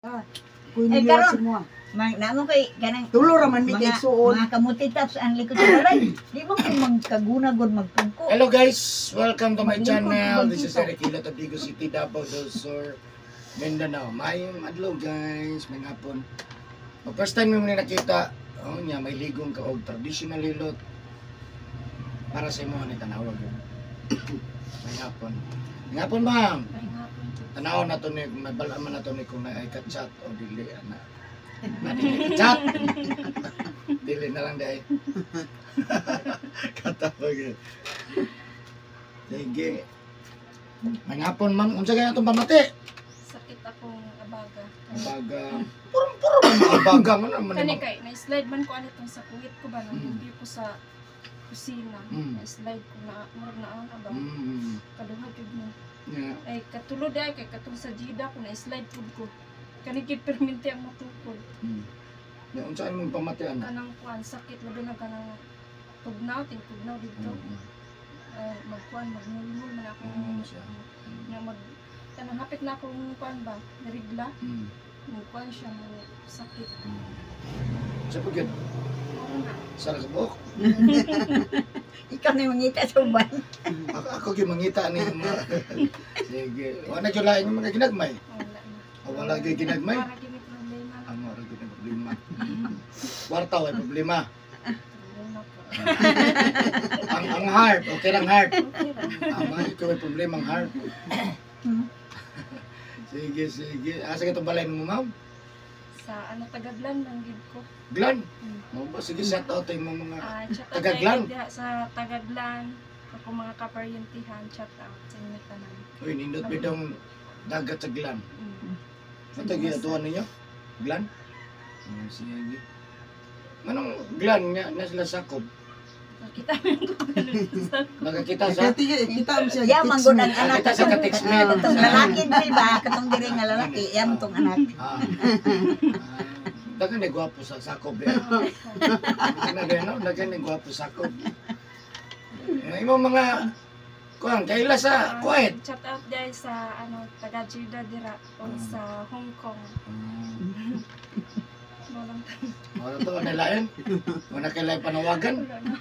Kuy Eh, ninyo karon. sa mo. Mang namo kay kanang Tulo ra man mi kay mga, igsuon. mga kamuti tops ang likod sa balay. Di mo kay magkaguna gud magpungko. Hello guys! Welcome to my Maglingkod channel. ibang This is dito. Eric Hilot of Digo City, Davao del Sur, Mindanao. Mayong adlaw guys, may hapon. O, first time mo ni nakita, oh, niya, may ligong ka og traditional hilot. Para sa imo ni tanawag yun. May hapon. May hapon, ma'am. Tanaw na to ni, may bala man na to ni kung naay ka-chat o dili ana. Na dili ka-chat. Dili na lang dahil. Katawag yun. Sige. May hapon, ma'am. Unsa kaya itong pamati? Sakit akong abaga. Abaga. Puro-puro man mga abaga. Ano naman Kani naman. kay na-slide man ko ani tong sa kuwit ko ba nang ko sa kusina. Na-slide ko na murag na ang aba. Kaduha jud mo. Ay katulod ay kay katong sa Jida ko na-slide pud ko. Kani gid perminti ang matukod. Ya, unsa imong pamati ana? Kanang kuan sakit labi na kanang tugnaw ting tugnaw dito. Ay magkuan magmulmul man akong Siya. nga mag kanang hapit na akong kuan ba narigla magkuan siya mo sakit. Sa pagid Mao na. sa kabuok. Ikaw na mangita sa uban. Ako gyud mangita ni mga. Sige. Wala gyud lain mga ginagmay. Wala na. O, wala gyud ginagmay. Para gini problema na. Ang ora gyud ang problema. Kwarta way problema. Problema po. Ang heart, okay lang heart. Okay ra. Ah, mga ikaw may problema ang heart. Sige, sige. Asa ka itong balay mo, ma'am? Sa ano tagaglan man gid ko. Glan. Mo ba? Sige, shout out tayo mga Ah, shout out Tagaglan? kay diha sa Tagaglan. Ako mga kaparyentihan, shout out sa inyo tanan. Uy, nindot bidong dagat sa Glan. Ano tayo ginatuan ninyo? Glan? Sige. Manong Glan nga na sila sakop? Nakita mo yung kugalon sa Nakakita sa Kita mo siya. Ya man gud ang anak. Nakita sa ka-textmate. Katong lalaki di ba? Katong diri nga lalaki, iya mo tong anak. Ah. Ah. Dagan na gwapo sa sakop eh. Dagan na no? Dagan na gwapo sa sakop. Ang imong mga kuan kaila sa Kuwait. Shout out dahil sa ano taga Jeddah dira o sa Hong Kong. Walang Wala to, ano lain? Wala kay lain panawagan. wala na.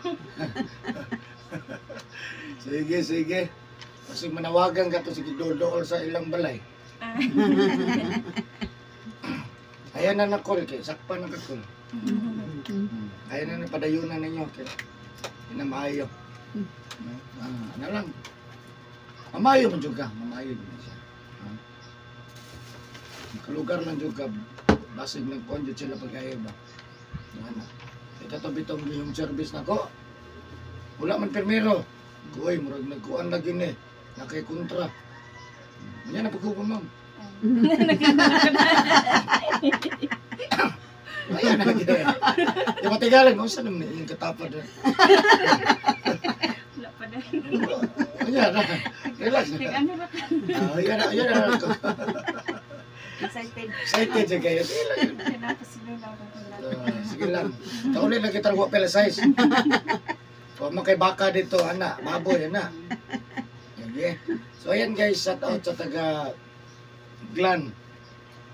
Sige, sige. Kasi manawagan ka to sige dool sa ilang balay. Ah, Ayan na na-call kay sakpan na ka-call. Ayan na na padayunan ninyo kay inamayo. Ah, ano lang. Mamayo man jud ka, mamayo jud siya. Ah. Makalugar lang jud ka basig nagkuan jud sila pag-ayo ba. Ano. Ito to bitong yung service nako. Wala man pirmero. Kuy, murag nagkuan lagi ni. Nakay kontra. Nya na pagkupo, ma'am. Ayan na lagi. Di ba tigalan mo sa naman yung katapad na. Wala pa dahil. Ayan na. Relax na. Ano ba? Ah, ayan na, ayan na. Excited. Excited siya kayo. Sige lang. Kailangan sila lang ako wala. Ah, sige lang. Kauli lang kita wa pela size. Wa man kay baka dito, ana, baboy ana. Sige. So ayan guys, shout out sa taga Glan.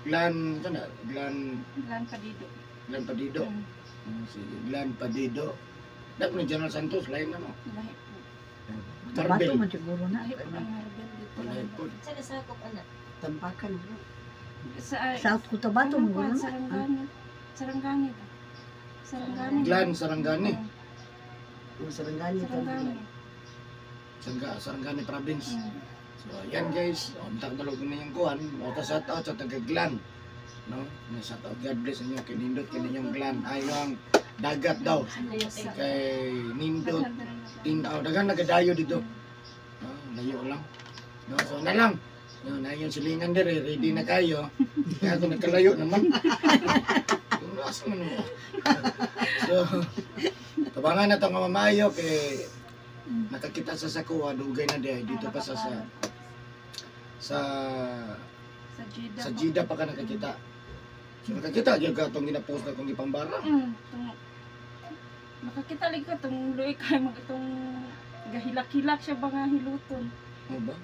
Glan, ano na? Glan, Glan Padido. Glan Padido. Sige, Glan Padido. Dapat ni General Santos, lain na mo. Lahi po. Bato Tarbel. man siguro na. Lahi po ang Harbel dito. Lahi po. Sa nasakop anak. Tampakan. Sa South Cotabato ano mo kuwan, na. Sarangani. Sarangani ba? Sarangani. Glan Sarangani. Sarangani. Sarangani. Sarangani Province. So ayan guys, untak dalog na yung kuan, mota shout out sa taga Glan. No? Na shout out, God bless inyo kay nindot kay ninyong Glan. Ay ang dagat daw Sa kay nindot tinaw dagan nagadayo dito. No, layo lang. No, so na lang. No, na yung silingan dire, ready na kayo. Kaya ako nagkalayo naman. Kung asa man mo. So, tabangan na itong mamayo kay nakakita sa sakuha, dugay na di dito pa sa sa sa Sa Jeddah. sa Jida pa ka nakakita. So nakakita gyud ka itong ginapost na kong gipambara. Tong, makakita lagi ko tong luoy kay mag itong gahilak-hilak siya ba nga hiluton. Mo ba?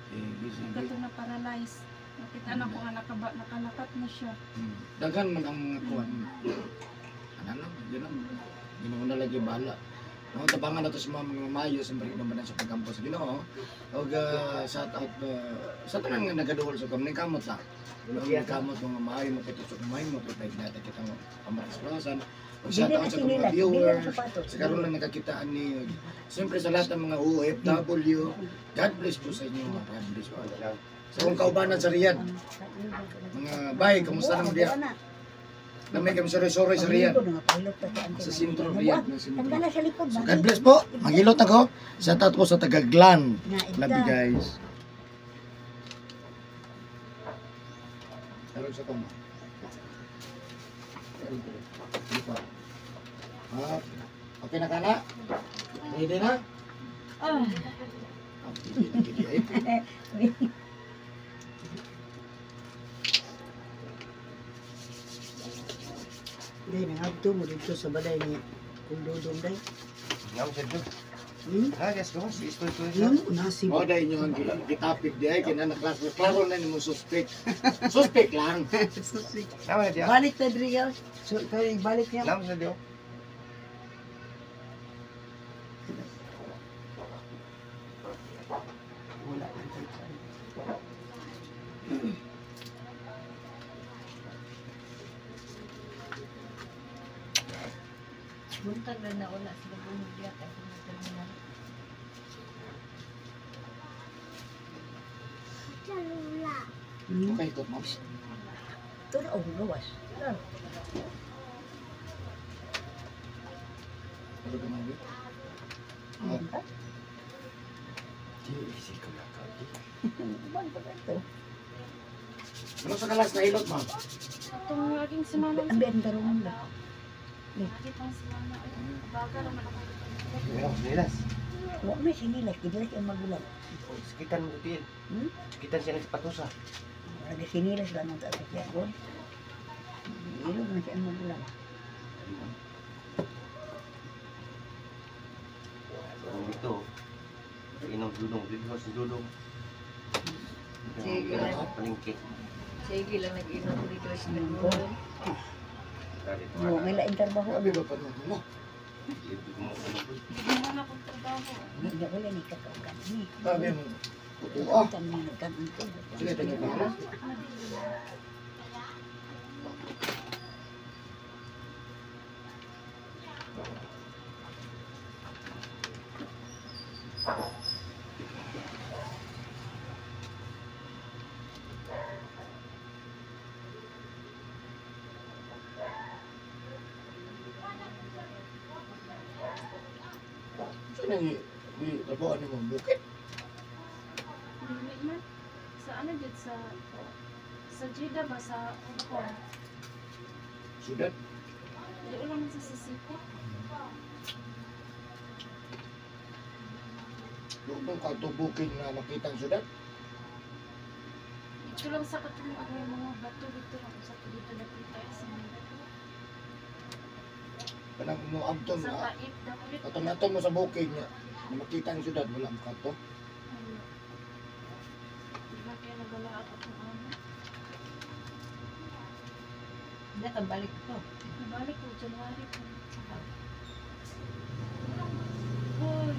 Sige, sige. Katong na paralyze. Nakita na ko nga nakalakat na siya. Daghan man ang mga kuan. Ano lang, yun lang. Ginoo na lagi bahala. No, tabangan nato sa mga mayo sa mga naman sa pagkampo sa Ginoo. Og shout out sa tanan nga nagaduol sa kamning kamot ta. Mga kamot mga maayo mo kita sa kumay mo kita natin kita mo pamaraslasan. Og shout out sa mga viewers. Sa karon lang nakakitaan ni siyempre sa lahat ng mga OFW. God bless po sa inyo. God bless po. Sa akong kaubanan sa Riyadh. Mga bay, kamusta naman diya? Lamay kami sore-sore sa Riyadh. Sa sentro Riyadh. So God bless po. Maghilot ako. Shout out po sa Tagaglan. Love you guys. Tarog sa kama. Okay na ka na? Ready na? Okay. Dahil nangabto mo dito sa balay ni kung dudong dahil. Hmm? O dahil nyo ang gitapik di ay kinanaklaro. Klaro na ni mo suspect. Suspect lang. Balik na diri. Balik niya. Wala. Buntag na nauna sila bunog diya kay terminal. Okay, ikot mo. Ito na, oh, gawas. Ano ka mami? Ano sa kalas na ilot, ma'am? Itong laging semana. Ang biyan tarungan ba? Lagi pang semana. Baga naman ako. Huwag na sinilas. Gidilas ang magulang. Sakitan mo tiil. Sakitan siya ng sapatosa. Lagi sinilas lang ang taas siya. Ilog na siya ang magulang. Dito. Inom dudong. Dito sa dudong. Sige lang. Palengke. Sige lang nag-inom dito sa dudong. Oo, may laing trabaho. Sabi ba pa mo? Hindi mo na akong trabaho. Hindi wala ni kakaugan ni. Sabi mo. Ah. Kami nagkaroon ko. Sige, tingnan mo na. Sino yung trabaho ni mo? Bukit? Dili man. Sa ano dyan? Sa Jeddah ba? Sa Hong Kong? Sudan? Di ulang sa city. Doon ka ito bukid na makita ang sudan? Dito lang sa katong ano yung mga bato dito lang sa dito nakita sa Kanang mo abton sa na. Taif dapat. Katong nato mo sa bukid niya. Na makita ang syudad wala mo kadto. Di ba kaya nagalaat akong ano? Nakabalik ko. Nabalik ko January ko. Hoy,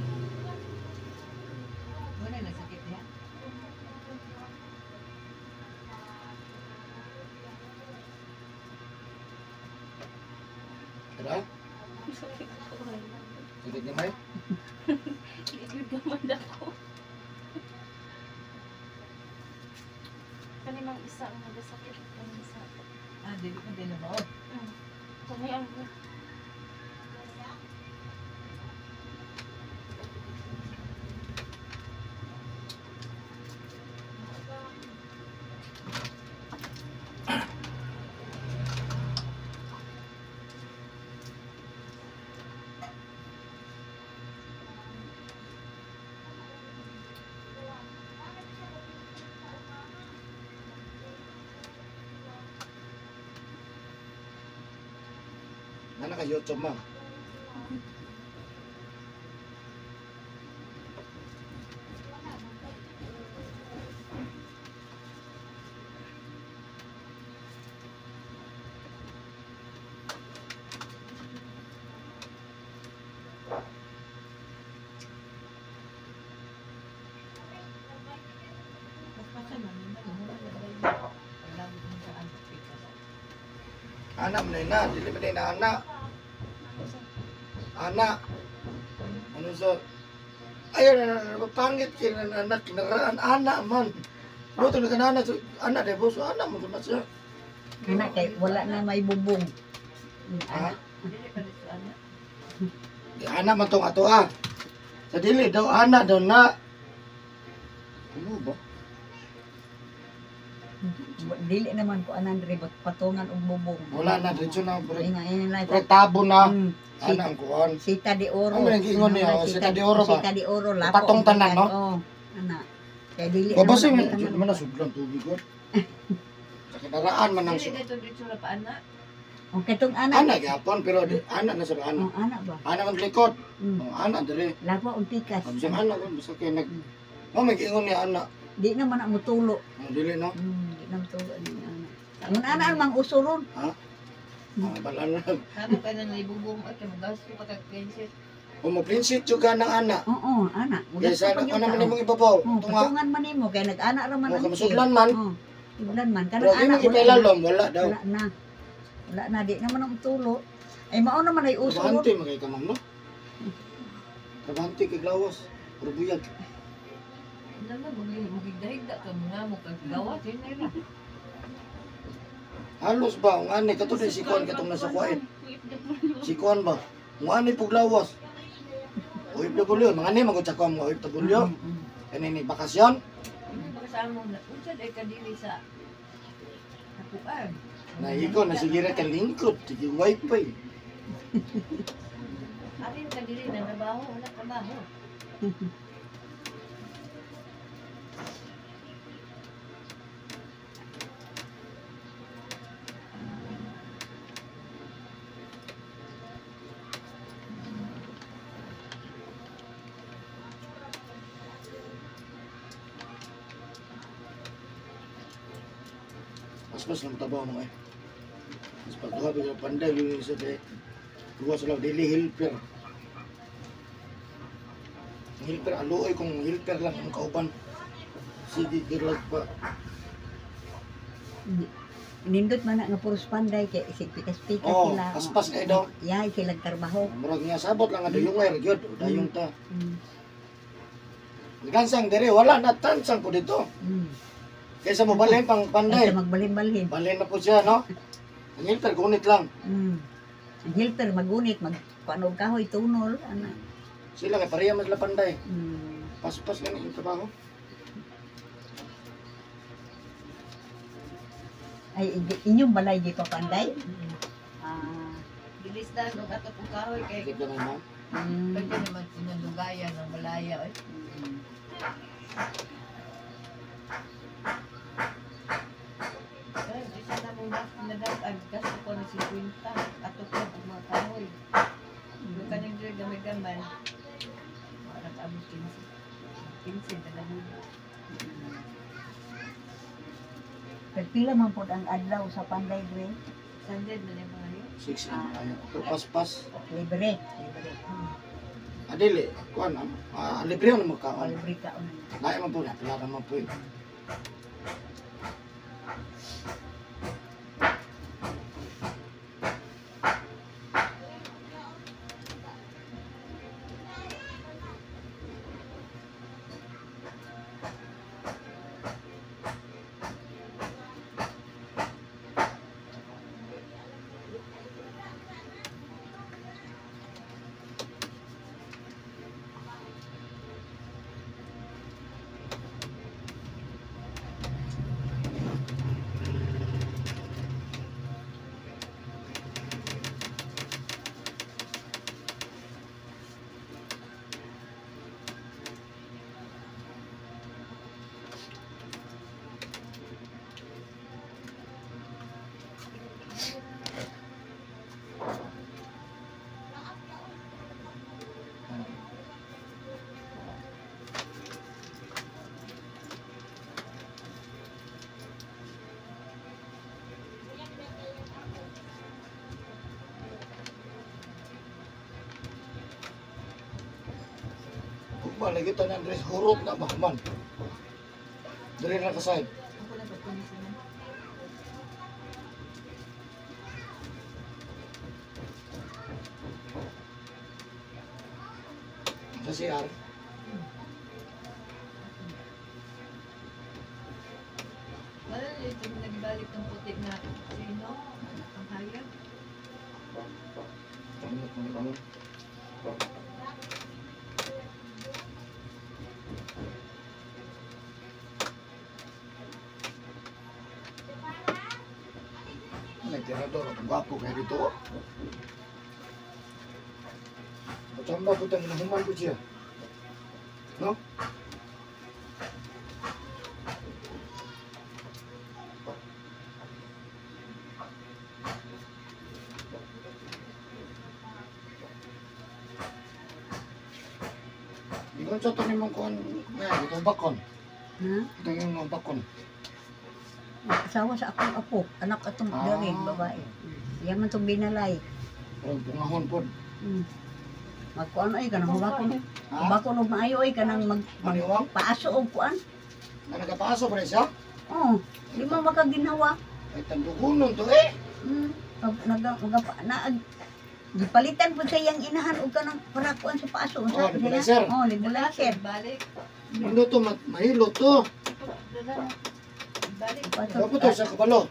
Wala na sakit niya. Tara, sakit ko. sakit niya may. Ligid gamad ako. Kani mang isa ang nagasakit kani isa. Ah, dili ko din mo. Kani ang Nana ka YouTube ma'am. Ana man na, dili man na ana. Ana. Ano sa ay pangit kay na anak kinaraan ana man. Buto na kanana ana de boss ana mo na siya. Ana kay wala na may bubong. Ana. Di ana man tong ato ah. Sa dili daw ana daw na. Ano ba? Dili naman ko anan ribot patungan og bubong. Wala na diretso na bre. Tabo na. Ana ang kuan. Sita de oro. Ano ang giingon niya? Sita de oro ba? Sita de oro lapo. Patong tanan no? Oo. Ana. Kay dili naman. Babasing man na sudlan tubig ko. Sa kinaraan man ang dili dito ra pa ana. Og katong ana. Ana gyapon pero ana na sa ana. Oh, ana ba? Ana man likod. Oh, ana diri. Lapo og tikas. Ang ana kon basta kay nag mo may giingon niya ana. Di naman ang mutulo. Dili no. Di na mutulo ni ana. Ang ana ang mang usuron. Ha? Balan na. Kamo kay nang ibubong at magasto pa kag princess. O mo princess juga ng ana. Oo, ana. Kaysa ana man imong ibabaw. Tunga. Patungan man nimo kay nag-ana ra man ang. Sudlan man. Sudlan man kanang ana. Pero ipailalom wala daw. Wala na. Wala na di naman ang tulo. Ay mao naman ay uso. Trabahante man kay ka ma'am no. Trabahante kay lawas. Pero buyag. Naman mugigdahigda ka mga mo kag gawas yun ra. Halos ba ang ani kato si kuan katong nasa kuan. Si kuan ba? Ang ani puglawas. OFW, mga ani magud sa kuan mga OFW. Kani ni bakasyon. Pakasamo na unsa day ka dili sa akuan. Naiko na sige ra ka lingkod, sige wifi. Arin ka dili na trabaho, wala trabaho. Mas lang tabaw mo eh. Mas pagduha bigla panday yung isa de. Duha sila dili helper. Ang helper aluoy kung helper lang ang kauban. Sige girlag pa. Nindot man na nga puros panday kay isig pikas-pikas Oh, sila. paspas kay daw. Yahay sila trabaho. Murag niya sabot lang nga dayong ay gyud, dayong ta. Gansang dere wala na tansang ko dito. Kaysa mo balhin pang panday. Kaysa magbalhin-balhin. Balhin na po siya, no? Ang helper, gunit lang. Ang helper, magunit. Magpanog kahoy, tunol. Ano. Sila kay pareha mas la panday. Paspas lang yung trabaho. Ay, inyong balay di pa panday? Bilis na, nung ato pong kahoy. Kay, Sige naman, ma'am. Pwede naman pinandugayan ng malaya. Eh. Isa na mong nadag-ag, gasto ko na 50, ato ko ang mga kahoy. Yung kanyang dyan gamay-gamay, parang abot 15. 15 na lang. Pero pila man po ang adlaw sa Panday Dre? 100 na yung mga yun. 6 na mga yun. Pero paspas. Libre. Libre. Adili, kuan, libre na magkaon. Libre kaon. Lain man po na, pila naman po yun. Lagi ta ng dress hurot na ba man. Dili na kasay. Ako na pagkunis na. Sa CR. Wala na ito nagbalik ng puti na sino? Ang hayag. Ano? Nagtirador at gwapo kayo dito. Pachamba po tayo, nahuman po siya. No? Ingon sa ito ni mong kuhan, nga, itong bakon. Ha? Ito yung mga bakon. Asawa sa akong apo, anak atong dari, babae. Iya man tong binalay. Parang bungahon po. Magkuan ay kanang hubakon. Ha? Hubakon og maayo ay kanang mag, Ano yung? paaso og kuan. Na nagapaaso pa rin siya? Oh, di man makaginhawa. Ay, tandugunon to eh. Mag, nag, mag, na, gipalitan po sa iyang inahan og kanang para kuan sa paaso. Oh, nebulizer. Oh, nebulizer. Balik. Ano to, mahilo to. Balik. Dapat to sa kabalo.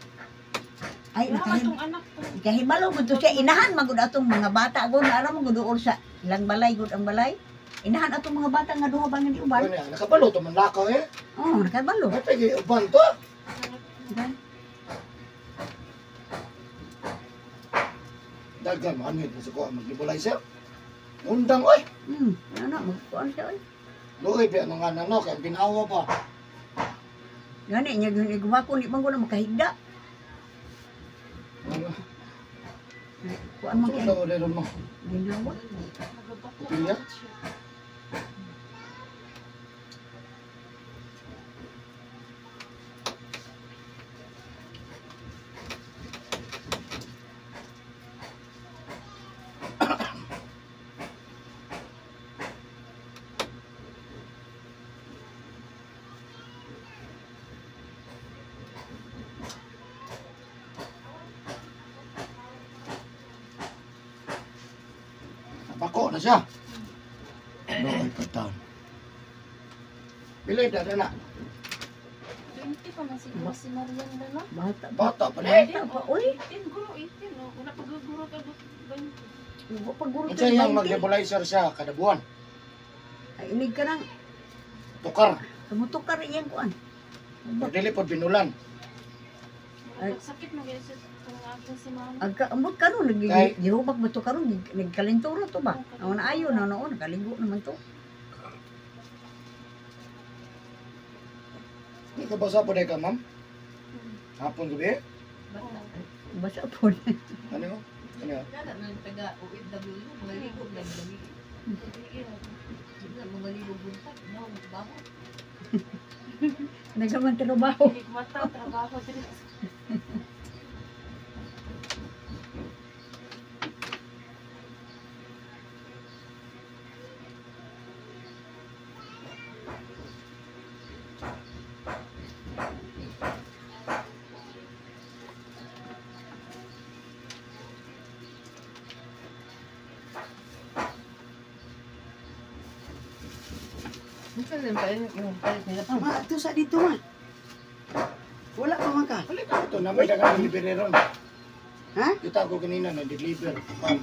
Ay, Wala anak to. Kahibalo gud to siya inahan magud atong mga bata gud ara mo gud sa ilang balay gud ang balay. Inahan atong mga bata nga duha ba nga di uban. Ano yan, nakabalo to man lakaw eh. Oh, nakabalo. Ay, pwede uban to. Dagan, maanit na sa kuha, mag-nebulizer. Undang, oy! Ano, magkuan siya oy. Luoy, biya nang nga no, kaya ginawa pa. Gani nya gyud gumako ni man na makahigda. Ano? Kuan man kay Saan na mo? ginawa. Kupilya? Bako na siya. Doy patan. Pila edad na? 20 pa man siguro si Marian na no? Bata. Bata pa na. Bata pa oy. 18 guro 18 no. Una pag guro ka 20. Wa pa guro Unsa iyang mag-nebulizer siya kada buwan? Ay inig ka nang Tukar. tumutukar iyang kuan. Dili pod binulan. Ay. Sakit mo gyud sa tungagin si mama. Agka amot karon Kay- gihubag mo to karon nagkalentura to ba? Ang naayo na noon nakaligo naman to. Di ka basa po ka, ma'am? Hapon gabi? Basa po. Ano? Ano? Nana man taga OFW, mga ligo lang gabi. Mga ligo buntag, no, baho. Nagaman trabaho. Mata trabaho diri. Ma, ito sa dito ma. Wala pa man ka. Balik ako to, na may dagang delivery ron. Ha? Kita ko kanina na deliver. Ma'am.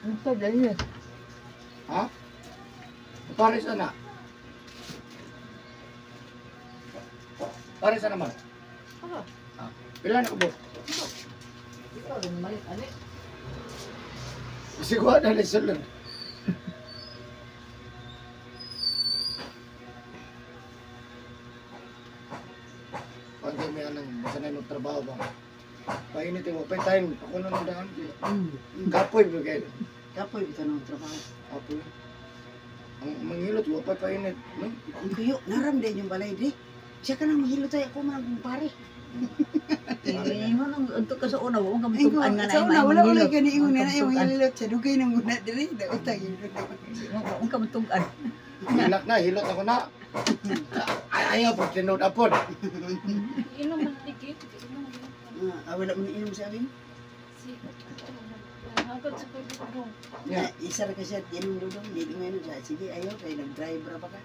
Ito dali. Ha? Pares na. Pares na naman. Ano? Ah, pila na ko? Ikaw rin malit ani. Siguro na sulod. Pag may anang masanay magtrabaho ba? Painit yung open time. Ako na nang daan. Kapoy ba kayo? Kapoy bitaw ng trabaho. Kapoy. Ang manghilot, wa pa painit. No? Ang kuyo, naram din yung balay di. Siya ka nang mahilot ay ako man ang pare. Eh, mo nang unto ka sa una, wa ka mutukan nga na Sa una, wala wala gani ingon na yung mahilot siya. Dugay nang muna diri, daotag yun. Wa ka mutukan. Hilak na, hilot ako na. Ay, ayaw po, tinud apod. Inom man dikit, inom. Ah, wala man inom sa amin. Si Hagod sa pagdudong. Yeah. Isa ra kasi at inom dudong, dili mo inom siya. Sige, ayaw kay nag-drive ra ba ka.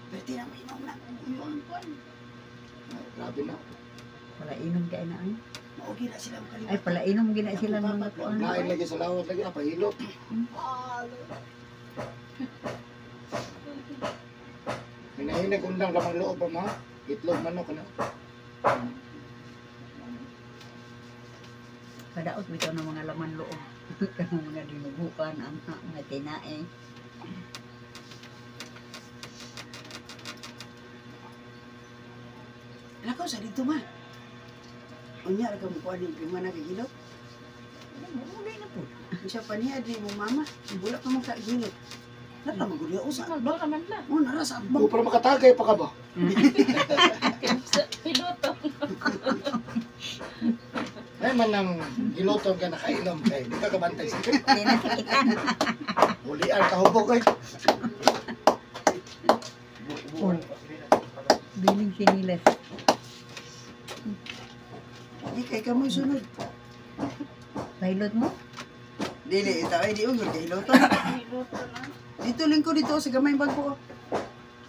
Pero di na mainom na. Yung kuan. Grabe na. Pala inom kay na ay. Maugi na sila ang kaliwat. Ay pala inom gina sila ng mga kuan. Lain lagi sa lawat lagi apa hilot. Hinahinag undang lamang loob pa ma. Itlog manok ano. Kadaot bitaw ng mga laman loob. Kanang mga dinuguan, ang mga tinae. Lakaw sa dito ma. Unya ra ka mo kuan yung mana kay gilot. Mugay na po. Siya pa niya di mo mama. Wala pa man ka gilot. Nara man gud usa. Nagdora man la. Oh, nara sa O abang. pero makatagay pa ka ba? Sa piloto. Ay man nang giloton ka nakainom kay di ka kabantay sa Di na sakitan. Ulian ka hubog eh. Biling sinilas. Di kay kamoy sunod. Pilot mo? Dili itaw ay di ungol kay hiloton. Piloto na. Dito lingkod dito sa gamay bangko.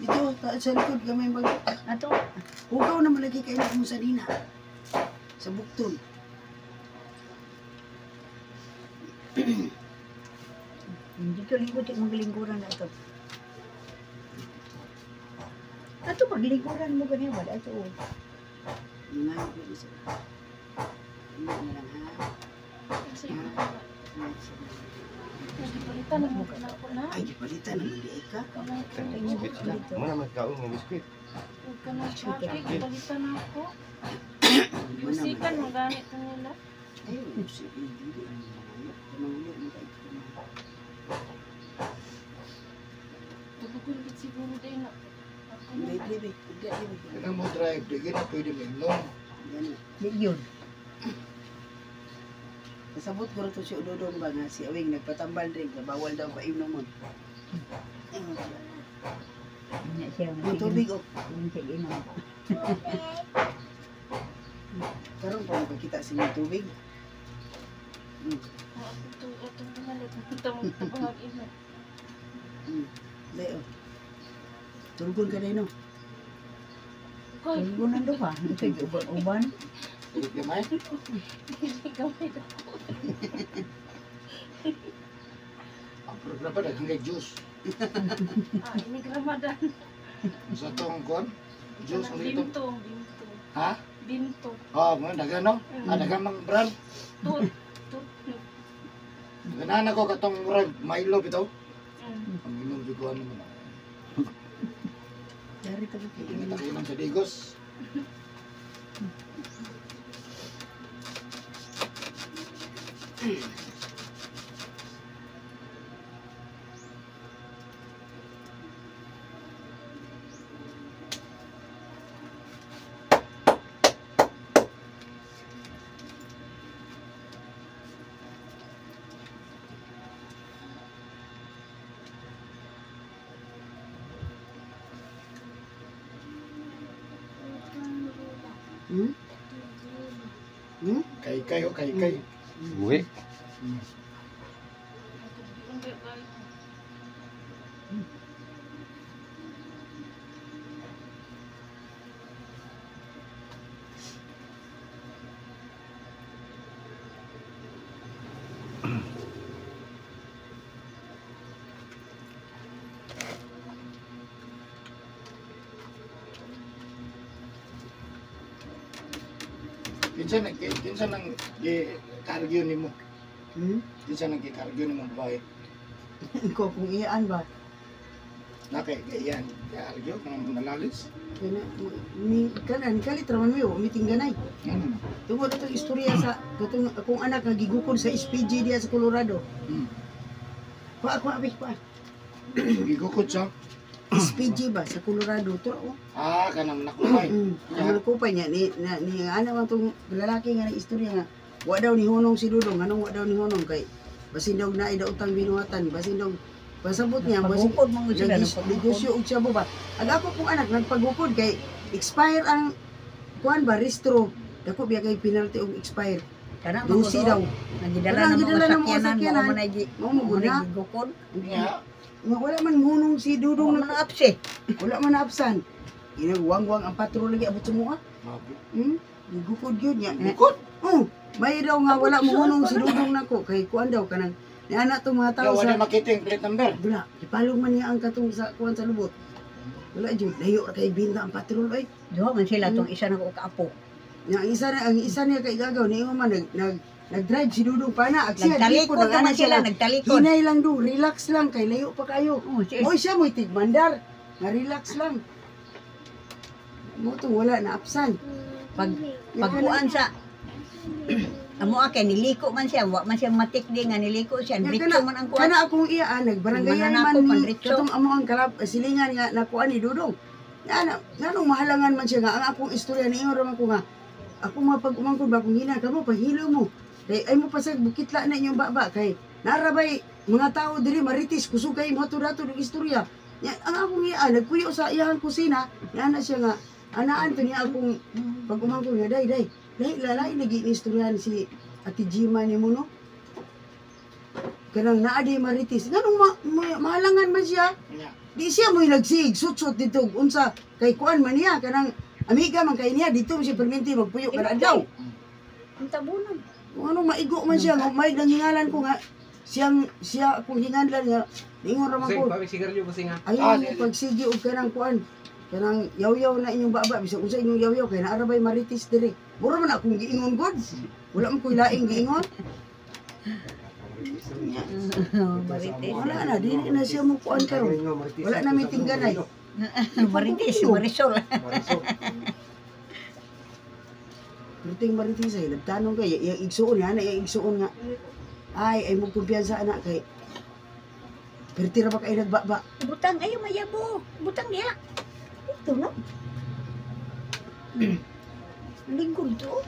Dito ta sa likod gamay bangko. Ato. Hugaw naman lagi kay mo sa nina. Sa bukton. Dito lingkod di maglingkuran na ito. Ato paglingkuran mo ganyan ba? Ato. Mga ko sa. Ano na lang ha. Kasi Nagpalitan na mo na ako na. Ay, gipalitan naman di ay ka. Biskuit sila. Muna magkaon ng biskuit. Huwag ka na traffic. Palitan na ako. Yusikan mo ganit na nila. Ay, sige, dili ang mga mga mga Tulugon gid siguro din na. Ako na. Hindi, hindi, hindi, hindi. Kanang mo drive di gina pwede mainom. Gani. Di yun. Kasabot ko rin to si Udodong ba nga si Awing nagpatambal rin nga bawal daw pa inom mo. Nya siya. Ang tubig oh. Sige, inom. Karon pa makakita sa inyong tubig. Atong pangalit. Atong tabang ina. Dai oh. Tulgon ka din no. Koy, Tulgon ang duha. Ito yung uban-uban. Dili gamay. gamay na. Ang programa daghang kay juice. Ah, inig Ramadan. Sa tong kuan? Juice ang dito. Binto, binto. Ha? Binto. Oh, mga daghan no? Ah, daghan mang brand. Tut, tut. Ganahan ako katong murag Milo bitaw. Mm. Ang inom jud ko ano man. Dari ta ko. Hindi na takinom sa Digos. Hmm? Hmm? Kay kay oh, kay kay. Buhi. Kinsa nang gi kargyo nimo? Hmm? Kinsa nang gi kargyo nimo babae? Ko kung iyaan ba? Na kay iyan kargyo kanang nalalis. Kana ni kanan kalit ra man mi meeting ganay. Hmm. Tungod atong istorya sa katong akong anak nga gigukod sa SPG diya sa Colorado. Pa ako abi pa. Gigukod siya. SPG ba sa Colorado to oh. Ah, kanang nakulay. Ang nakupay niya ni na, ni ano ang tong lalaki nga istorya nga wa daw ni Hunong si Dudong, anong wa daw ni Hunong kay basin daw naay daw utang binuhatan, basin daw pasabot niya, basin Pagukod mo sila. negosyo og siyabo ba. Ang ako kong anak nagpagukod kay expire ang kuan ba restro. Dako biya kay penalty og expire. Kana 12 daw. Nagidala Kanang na gidala mga na mga sakyanan, sakyanan. mo man ay Mao mo gud na. gukod. Nya. Nga wala man hunong si Dudong Wala na man apse. wala man naabsan. Inagwangwang ang patrol lagi abot sa mua. Gukod yun niya. Bukod. Oh, may daw nga wala mo hunong si Dudong nako kay kuan daw kanang niana tong mga tao Kaya sa wala makita yung plate number. wala gipalong man niya ang katong sa kuan sa lubot. Wala jud layo ra kay binta ang patrol oy. Duha man sila tong isa na ko kaapo. Nya ang isa na ang isa niya kay gagaw ni man nag nag nag-drive si Dudong pa na aksiya Nagtalikod naman sila, nagtalikod. Hinay lang dong, relax lang kay layo pa kayo. Oh, si Oy siya mo'y tigmandar. Nga relax lang. Mo tong wala na absan. pag pagkuan sa amo kay niliko man siya, wa man siya matik di nga niliko siya, Nya, diretso man ang kuan. Kana akong iya ah, nagbarangay man Mananakop, ni pandiretso. katong amo ang kalab silingan nga nakuan ni Dudong. Nga nganong mahalangan man siya nga ang akong istorya ni ingon raman ko nga ako mga pag-umangkon ba kung hina kamo paghilo mo. Kay ay mo pasag bukitla na inyong baba kay narabay mga tao diri maritis kusog kay mo dato og istorya. Nya, ang akong iya ah, nagkuyo sa iyang kusina, nga na siya nga anaan to niya akong pag-umangkon nga day day. Lahi lalai lagi ni istoryahan si Ate Gima ni mo no. Kanang naa di maritis. Nganong mahalangan man siya? Nya. Di siya mo'y nagsig sutsot dito unsa kay kuan man niya kanang amiga man kay niya dito siya perminti magpuyo kada adlaw. Ang tabunan. Kung anong maigo man siya nga may hingalan ko nga siyang siya akong hinganlan nga ningon ra man Bossing, ko. pawig sigarilyo, bossing ha. Ayaw mo pagsigi og kanang kuan kanang yaw-yaw na inyong baba bisag unsa inyong yaw-yaw kay naa ra bay maritis diri. Mura man akong giingon god. Wala man koy laing giingon. Marites. Wala na dili na siya mo kuan karon. Wala na may tingganay. Marites, Marisol. Perting maritis ay nagtanong kay iyang igsuon nga na iyang igsuon nga. Ay mo kumpiyansa anak kay perti ra ba kay nagbaba. Butang ayo mayabo. Butang diha. Ito no. Lingkod to.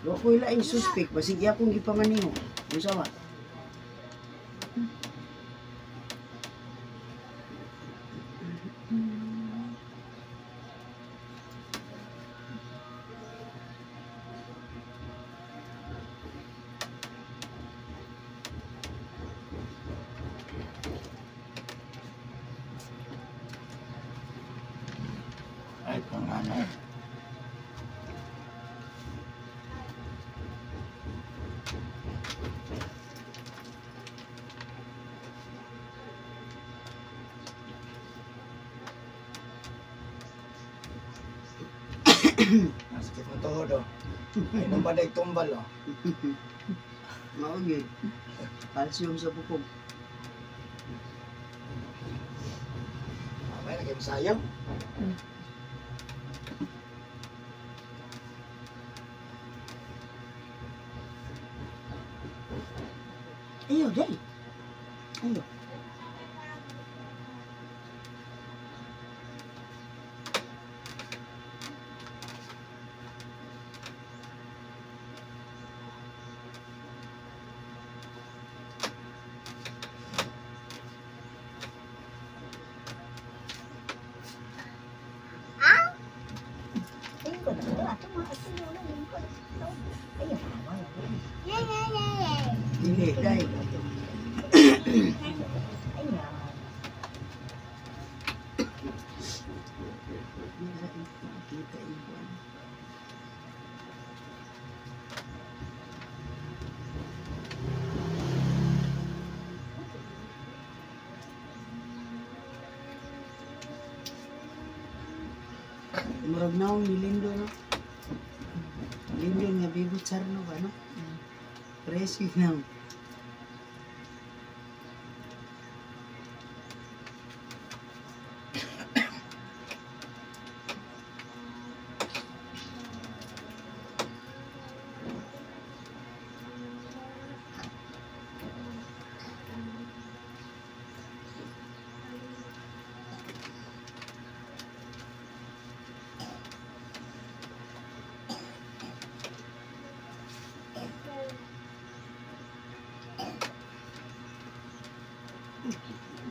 Wa koy laing suspect basig iya akong gipamaniho. Unsa ba? Ay, panganay. Sakit ng tuhod, oh. Ay, nung baday tumbal, oh. Mao gyud. Calcium sa bukog. May naging sayang. Ayo, day. Ayo. Lingkod. Ito, ato mga ato na lingkod. Ayo. Dili, day. Ayo. Kita ibu. Murag naong ni Lindo, no? Lindo nga bigot sarno ba, no? Presyo na.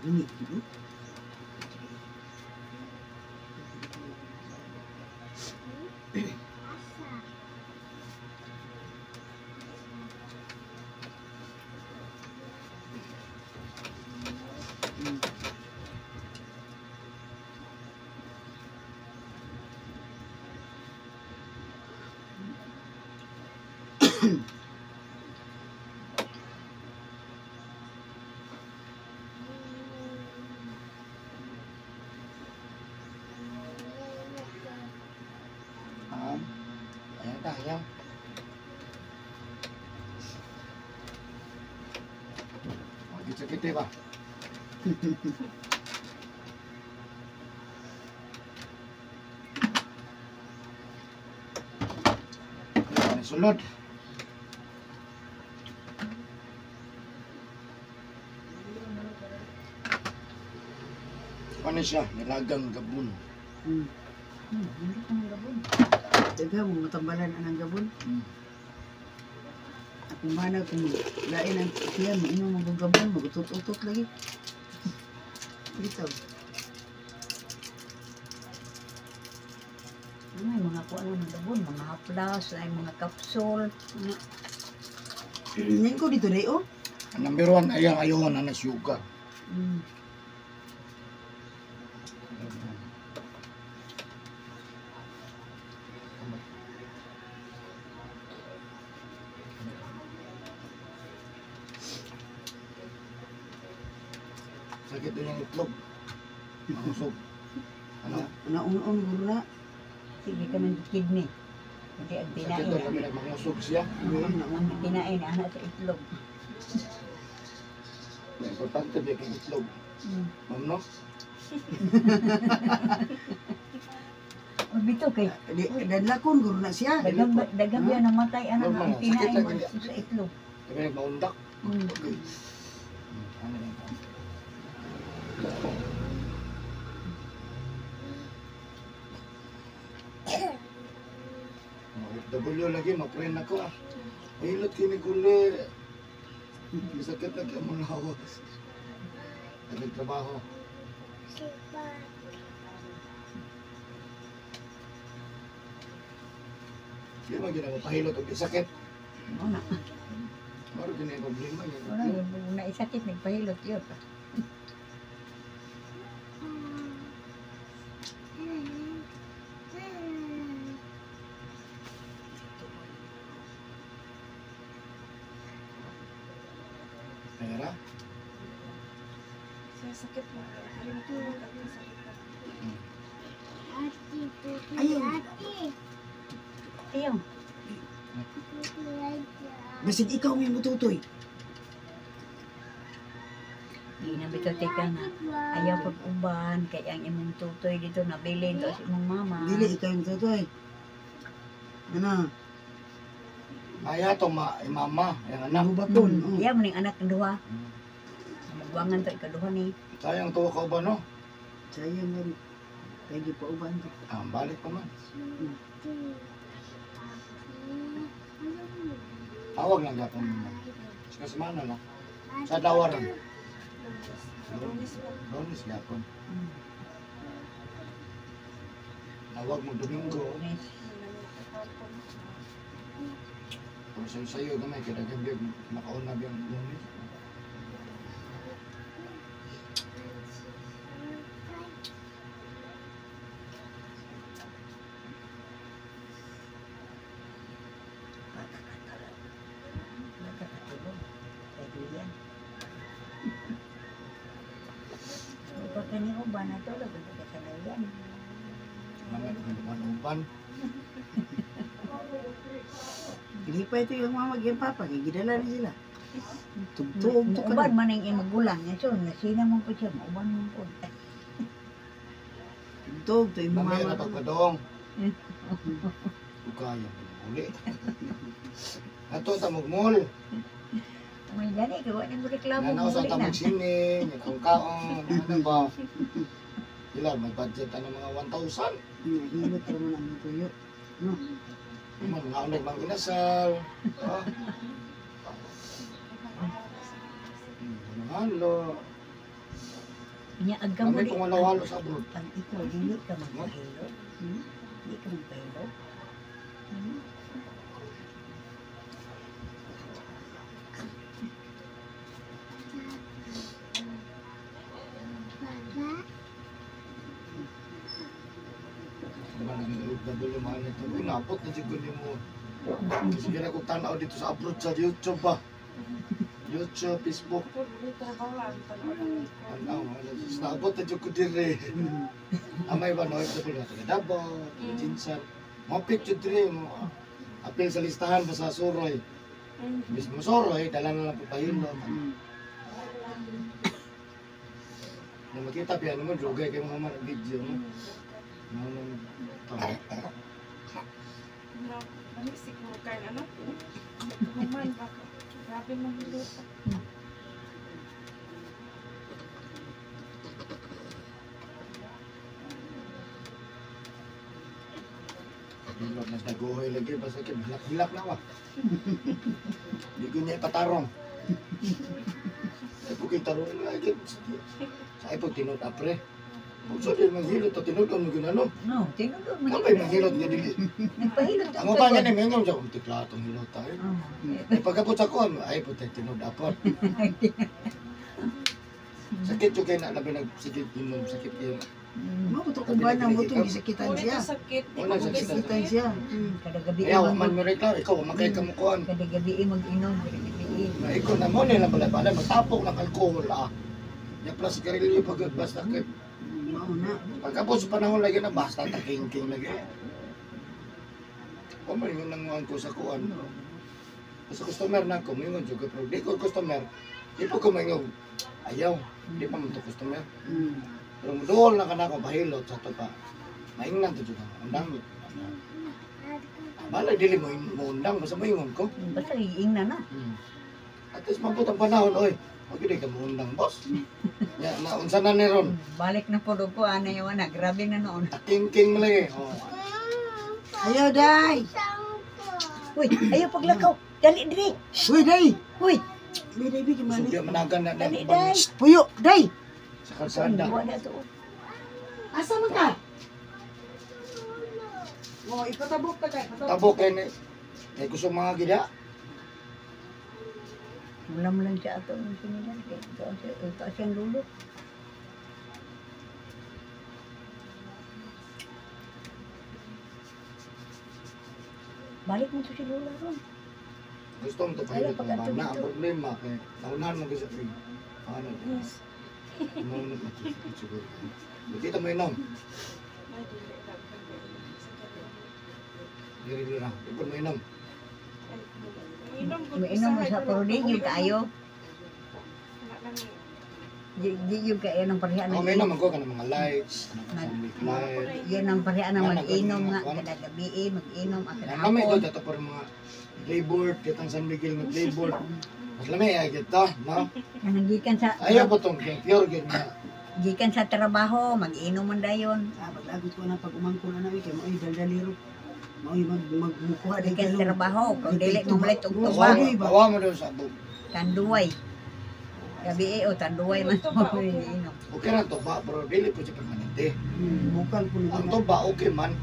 Gini, gitu. Ayan ta, ayan. Sakit-sakit ba? Sulod. Ano siya? Nilagang gabon. Hindi ko ng gabon. Daghan mo matambalan anang gabon. Akong mana kung lain ang siya, mainom ang gabon, magutot-utot lagi. Dito. May mga kuan ng gabon, mga haplas, ay mga kapsul. Ngayon ko dito na oh. Number 1 ay ang ayaw na sugar. Sakit din yung itlog. Mangusog. Ano? Naun-un guro na. Sige ka man kidney. Hindi ang Sakit tinain. daw kami nagmangusog siya. Ang tinain ana sa itlog. Importante ba yung itlog? Ma'am, no? O bito kay Danlakon guro na siya. daghang yan namatay ana ang tinain sa itlog. Kami nagmaundak. Okay. Ano lang ito? W lagi, ma-friend ako ah. Hilot kiniguli. Sakit lagi ang mga lawas. Nagtrabaho. Di man gina mapahilot og sakit. Ano na? Maro gina yung problema niya. Wala yung naisakit nagpahilot yun. Pera? Sakit mo. Sakit mo. Ayaw. Ayaw. Basig ikaw may mututoy. Di na bitaw teka nga. Ayaw pag-uban kay ang imong tutoy dito nabilin to sa imong mama. Dili ikaw yung tutoy. Ano? Ayaw to ma mama, ang anak. Hubakon. Iya mo ning anak ng duha. Magwangan to ikaduha ni. Sayang tuwa ka ba no? Sayang gani. Kaya gipauban to. Ah, balik pa man. Tawag lang gapon mo. Sa semana lang. Sa dawaran. Lunes gapon. Tawag mo Domingo. Kung sayo-sayo gamay, kaya dagang makauna biyang Lunes. Uban. Hindi pa ito yung mama yung papa, kaya gidala na sila. Tugtog to ka. Uban man ang magulang. So, nasina mo po siya, mauban mo po. Tugtog to yung Mamaya mama. na pagpadong. Ukaya, uli. Ato tamugmol. May gani, kaya wala mo reklamo. Nanaw sa tamug sining, itong kaon, ano ba? Sila, may budget ano mga 1,000. Hilot ra man ang tuyo. No. Mga unag mang inasal. Halo. Nya agam mo di. Kung halo sa abroad. Pag ikaw dili ka magpahilot. Di ka magpahilot. Diba nag-OFW mahal nito? Uy, napot na siguro mo. Sige na kung tanaw dito sa abroad sa YouTube ba. YouTube, Facebook. Tanaw, naabot na dyan ko dire. Amay ba, no? Ito po na taga Davao, taga Jinsan. Mga picture dire, mo. Apil sa listahan ba sa Suroy. Mismo Suroy, dala na lang po pahilo. Nung makita, piano mo, drugay kayo mga mga video, no? Ano, Ano siguro kayo, ano? Human, baka. Grabe manghilot. Hilot na naguhoy lagi, basta kay hilak-hilak na wa. Di ko niya ipatarong. Ay po kay tarong lagi. Sa ay po tinod apre. Kung din manghilot, to tinod mo ginano. No, tinod man. Kapay manghilot nga dili. Nagpahilot Amo pa nga ni mengon sa kung tikla atong hilot tayo. Ay pagkapot sa kuan, ay po tayo tinod apor. Sakit yung kay na labi nagsigit inom sakit yun. Mo to kung ba na mo to gisakitan siya. Sakit. Wala sakit. Gisakitan siya. Kada gabi Ayaw, man mo rin klaro, ikaw makay kamukuan. Kada gabi mag-inom, kada gabi. Na ikaw na mo nila balay-balay, matapok ng alkohol ah. Ya plus sigarilyo pag basta kay Mao na. pagkapos sa panahon lagi na basta takingking lagi. O man yung nanguan ko sa kuan. Sa customer na ko, mingon jud ko pero di ko customer. Di pa ko mingon. Ayaw, di pa man to customer. Pero muduol na ka na ko bahilot sa to pa. Maingnan to jud ako. Undang. Balay dili mo undang basta moingon ko. Basta iingna na. At least mabot ang panahon, oy. Wag gyud ka muundang, boss. Ya, na unsa na ni ron? Balik na po ko ana yawa na, grabe na noon. King lagi. Oh. Ayaw day. Uy, ayaw paglakaw. Dali diri. Uy day. Uy, Uy day bigi mali. Sugya managan na dali day. Puyo day. Sa kalsada. Wa na to. Asa man ka? Oh, ipatabok ta kay. Tabok kay ni. Kay gusto mga gida. Ulam lang siya ato ng sinilan. Kay ito siyang lulo. Balik mo to si Lola ron. Gusto mo to pahilot ng bana. Ang problema kay naunahan mo kasi ano. Yes. Mo na siguro. Dito mo inom. Diri na. Di mo inom. Mainom mo sa pero di yung kaayo. Di yung kaayo ng pareha Ako ng may inom ko kanang mga lights, kanang light. Yun ang pareha ng mag-inom nga kada gabi mag-inom ang kada Kami hapon. ito dato pa mga playboard, kitang San Miguel nga playboard. Mas lami ay kita, no? Kanang gikan sa Ayaw po tong pure gyud nga. gikan sa trabaho, mag-inom man dayon. Ah, paglagot ko na pag umangkon na kay mo ay daldalero. Mao magmukuha Gikan sa trabaho, kung dili mo malit og tuba, Awa mo daw sa abog. tanduay. Gabi o tanduay man mo inom. Okay ra tuba pero dili po siya permanente. Bukal po Ang tuba okay man,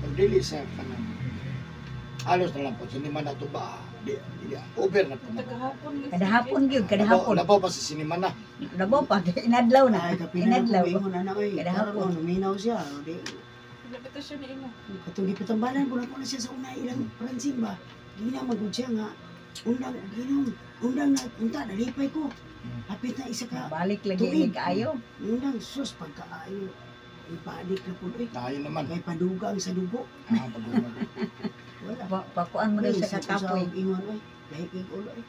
pero dili sa kanang alos na lang po, sinima na tuba, di, di, over na po na. Kada hapon gyud, kada hapon. Labaw pa sa sinima na. Labaw pa, inadlaw na. Ay, kapina na Inadlaw. ko ingon na oy. Kada hapon. Luminaw siya. Di. Lapit siya ni imo. Katong gipatambalan ko na ko na siya sa una ilang Francine ba. Di na magud siya nga undang ginom, undang na unta nalipay ko. Hapit na isa ka Balik lagi ni kaayo. Undang sus pagkaayo. Ipadik na po oy. Tayo naman. Kay padugang sa dugo. Ah, pagdugang. Wala. Pakuan mo daw sa kakapoy. Ingon oy. Lahi kay ulo oy.